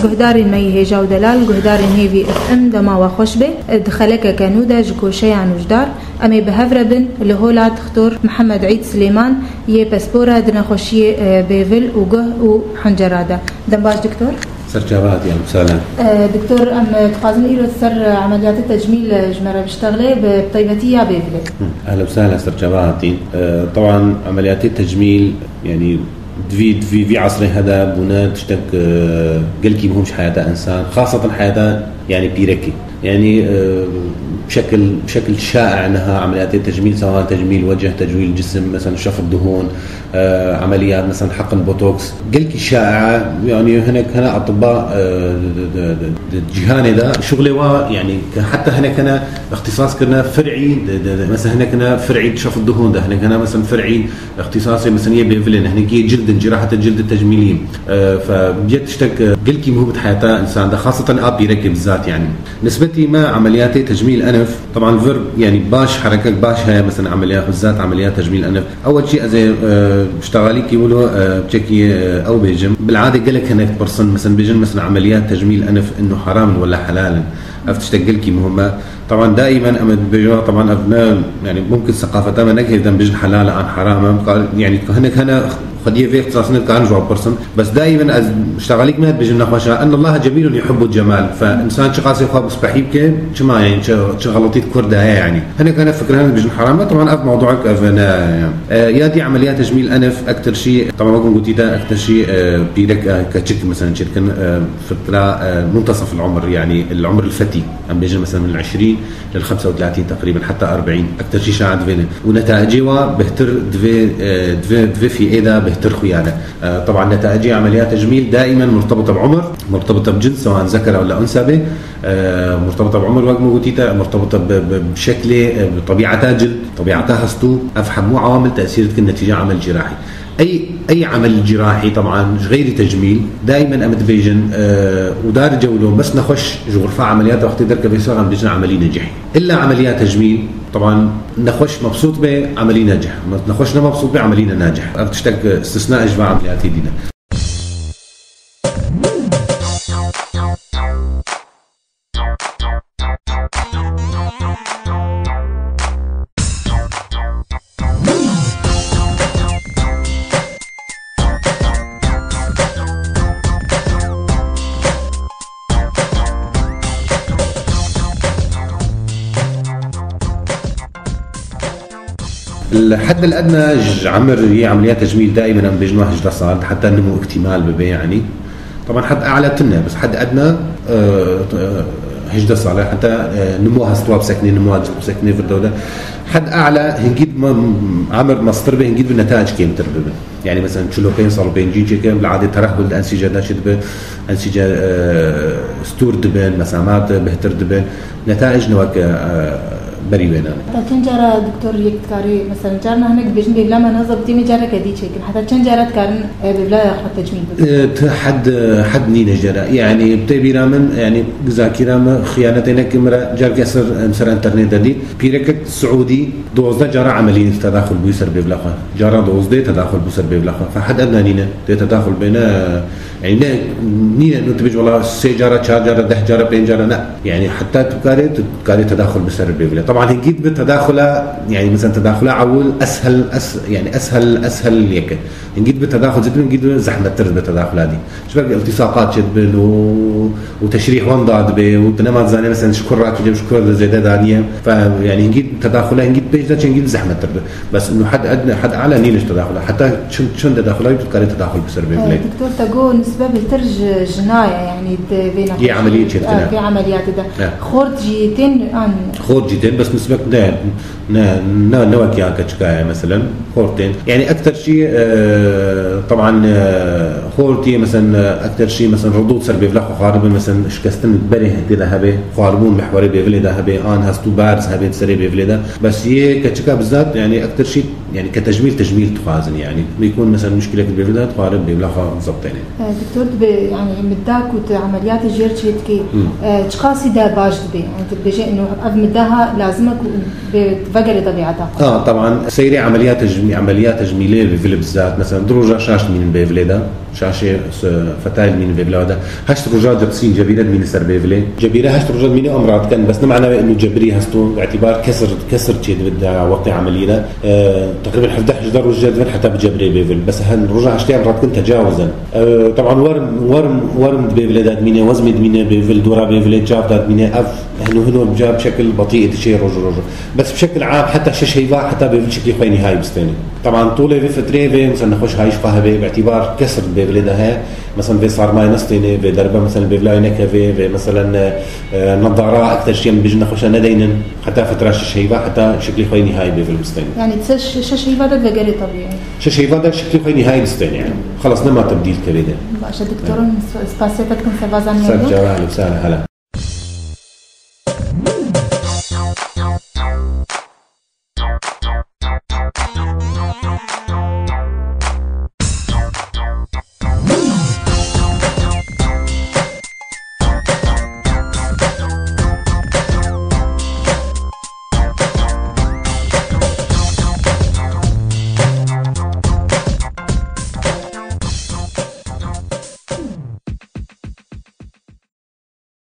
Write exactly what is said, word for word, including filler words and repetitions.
Guhdarên me yê hêja û delal, guhdarên Hêvî F M, dema we xweş be. Di xelekeke nû de ji koşeya nûjdar, em ê bi hev re bin li hola Dixtor Mihemed Îd Silêman yê pespora di nexweşiyê, e, bêvil û guh û huncera de. Dem baş, Diktor. Serçava hatî, em sala. E, Diktor, em, e, dixwazin îro ser, e, emeliyatê tecmîl, e, ji me re biştexile, bi taybetî ya bêvilê. Hı, ehlen sala, serçava hatî. E, teban emeliyatê tecmîl, yanî di vî, di vî, vî esrê hede bûne tiştek, e, gelkî muhim ji heyata însan, xaseten heyata, yanî pîrekî. Yanî, e, bi şekil, bi şekil şaî niha emeliyatê tecmîl, sewa tecmîl wecih, tecmîl cisim, mesela şef duhun, e, emeliyat, mesela heqin botoks. Gelkî şaî, yanî hinek hene atibba, e, di, di, di, di, di cîhanê de şuxlê wa, yanî ke heta hinek hene îxtisas kirine fir'î, di, di, di, mesela hinek hene fir'î şef duhun de, hinek hene mesela fir'î îxtisasê mesela yê bêvilê ne, hinek yê cildin, cîrahete cildi tecmîlî. E, fe yê tiştek, e, gelkî muhim di heyata însan de, xaseten a pîrekê bizat yanî. Nisbetî me emeliyatê tecmîl enf, teban vir, yanî baş, herekek baş heye, mesela emeliyat, bizat emeliyat tecmîl enf. Ew çi ez ê, e, ştaxalîkî wilo, e, çekî, e, ew bêjim. Bil'adê gelek hinek pirsin, mesela bêjin, mesela emeliyat tecmîl enf innu haram in wela helal in. Ev tiştek gelkî muhim e. Teban daîmen em ê dibêjin, teban ev ne, yanî mumkin seqafeta me neke hêvden bêjin helal e an haram e. Yanî hinek hene xwediyê vê îxtisasine dikarin ji wan pirsin. Bes daîmen ez ştaxalîk me dibêjim nexweş e. Ennallaha cemîlun yuhibbul cemal. Fe însan çiqasê xwe bispehî bike, çima, yanî çi, çi xeletî di kur de ye yanî. Hinek hene fikir hene dibêjin heram e, teban ev mewduek ev ne. E, ya dî emeliyat tecmîl enf ektir şî, teban wek min gotî te ektir şî, e, pîrek, e, keçik mesela çêdikin, e, fitra, e, muntasef el umr, yanî el umr el fetî. Em bêjin mesela min el eşrîn lil xemse û telatin teqrîben, heta erbîn. Ektir şî şaî divê ne. Û netaicê wa bihtir divê, e, divê, divê fîê de bihtir xuya ne. E, teban netaicê emeliyat tecmîl daîmen murtebita bi umr, murtebita bi cins, sewan zekera wela unsa be. E, murtebita bi umr, wek min gotî te, murtebita bi, bi, bi şeklê, e, bi tebîata cil, tebîata hestû, ev hemû ewamil tesîr dikin netîca emel cîrahî. Ey, ey emel cîrahî, teban, ji xeyrî tecmîl, daîmen em dibêjin, e, û dar cewlo, bes nexweş ji xurfa emeliyata wextê derkeve ser, em dibêjin emelî necihî. Îlla emeliyat tecmîl, teban, nexweş mebsût be, emelî necih. Nexweş ne mebsût be, emelî ne necih. Ev tiştek, e, istisna ji van emeliyatê dî ne. الحد الأدنى ج-، عمر يي عمليات تجميل دائمًا عم بيجنوا هجدة سال حتى النمو اكتمال ببي يعني. طبعًا حد أعلى تنة، بس حد أدنى، آه، آه، هجدة سال حتى، آه، نمو هستوا بسكنة، نمو بسكنة في الدولة. حد أعلى هنجيب م-، عمر مستر به، هنجيب النتائج كيم ترببه. يعني مثلًا شلو بين صار بين جين شكل بالعادة ترهل الأنسجة ده شد به، أنسجة، آه، ستور دبن، مسامات بهتر دبن، نتائج نوك، آه، بري وينان. حتى چەند جارە دکتۆر یەک دکاری، مەسەلەن، جارنا هەنێک دەبێژن بێبلا مە نەزە بتێمی جارە کە دیچێکن. حتى چەند جارە دکارن، ئێ، بێبلا یاخود تەجمیل بکەن؟ ئێ، ت-، حد، حد نینە جارە. یعنی، بتێ بیرا من، یعنی، گزاکیرا من خیانەتێ نەکەم مرە، جارکە سەر، ئەم سەر ئەنتەرنێت دەدی. پیرەکە سعودی، دوازدە جارە عملی تداخل بووی سەر بێبلا خۆ. جارە دوازدە تداخل بوو سەر بێبلا خۆ. فحد ئەدنا نینە، تێ تداخل بێنە، یعنی، نە، نییە، نو تبێژ وەڵا سێ جارە، چار جارە، دە جارە، پێنج جارە، نە. یعنی، حتا تو بکارێ، تو بکارێ تداخل بسەر بێبلێ. طبعا هنگیت بە تداخل، یعنی، مثلا تداخل اول اسهل، أس-، یعنی، اسهل، اسهل یەکە. هنگیت بە تداخل زیتر، هنگیت بە زەحمەتتر بە تداخل دی. شبك التصاقات چێت بن و، و تشریح وان داد بێ و تنما زانێ، مثلا، شکر راکی جب شکر زێدە دانیە. ف-، یعنی، هنگیت تداخل، هنگیت پێش دا چەنگیت زەحمەتتر بێ. بس إنه حد أدنى، حد أعلى نينش تداخل. حتى چند، چند تداخل، هاي بتكاري تداخل بسر بيبلي. دکتۆر، تە گۆ نسبە بهتر ji jina ye, yanî di vê nexweşî, عملية çêdikine. Vê emeliyatê de. Xort jî tên an? Xort jî tên, bes nisbet ne, ne, ne, ne wek ya keçika ye, meselen. Xort tên. Yani ekter şî, e, taban, e, xort yê, meselen, e, ekter şî, meselen, redûd ser bêvla xwe xwaribin, meselen, şikestin berê tê de hebe, xwaribûn mihwerê bêvilê de hebe, an hestû barz hebe serê bêvilê de. Bes yê keçika bizat, yani ekter şî, yani ke tecmîl, tecmîl dixwazin, yani. Bêkûn, meselen, muşkilek bêvil de dixwarin bêvla xwe zebtêne. E, دکتۆر دبێ، یعنی، مددا کو تو عملیات جێر چێتکی، e, çiqasî de baş dibê. Yani, tu dibêje, ino, ev midda ha lazim e ku bê vegerê tebiata xwe. آه، طبعا. سيري عمليات تجمي-، عمليات تجميلية بفيل بالذات، مثلا، دروجة شاش من بفيل ده. Şaşê s-, fetayê dimîne vê bila de. Heşt roja dipisîn cebîre dimîne ser bêvilê. Cebîre heşt roja dimîne em radikin, bes ne mena wê inu cebirî hesto, bi îtibar kesir, kesir çêdibe di weqtê emeliyê de. E, teqrîben hevdeh hejdeh roj jê dibin heta bi cebirê bêvil. Bes hin roja heştê em radikin tecawuz in. E, teban werim, werim, werim di bêvilê de dimîne, wezmê dimîne bêvil, dora bêvilê, çav de dimîne, ev hino hino bi ca bi şekil batî ê diçê roj roj. Bes bi şekil am heta şeş heyva heta bêvil şeklê xwe nihayî bistêne. Teban tolê vê fitrê vê, mesela nexweşhayîş xwe hebe, bi îtibar kesir bêvilê de heye. Mesela vê sarmayê nestêne, vê derbe mesela bêvila wê nekeve, vê mesela, e, e, nedara, ekter şiyem bijin nexweşa nedeynin. Heta fitra şeş heyva, heta şeklê xwe nihayî bêvil bistêne. Yani şeş, şeş heyva de vegerê tabii. Şeş heyva de şeklê xwe nihayî bistêne yani. Xelas nema tebdîl kevê de. Başa doktorun spasiyete kin sevaza Ser niye. Cava, hele, sare, hele.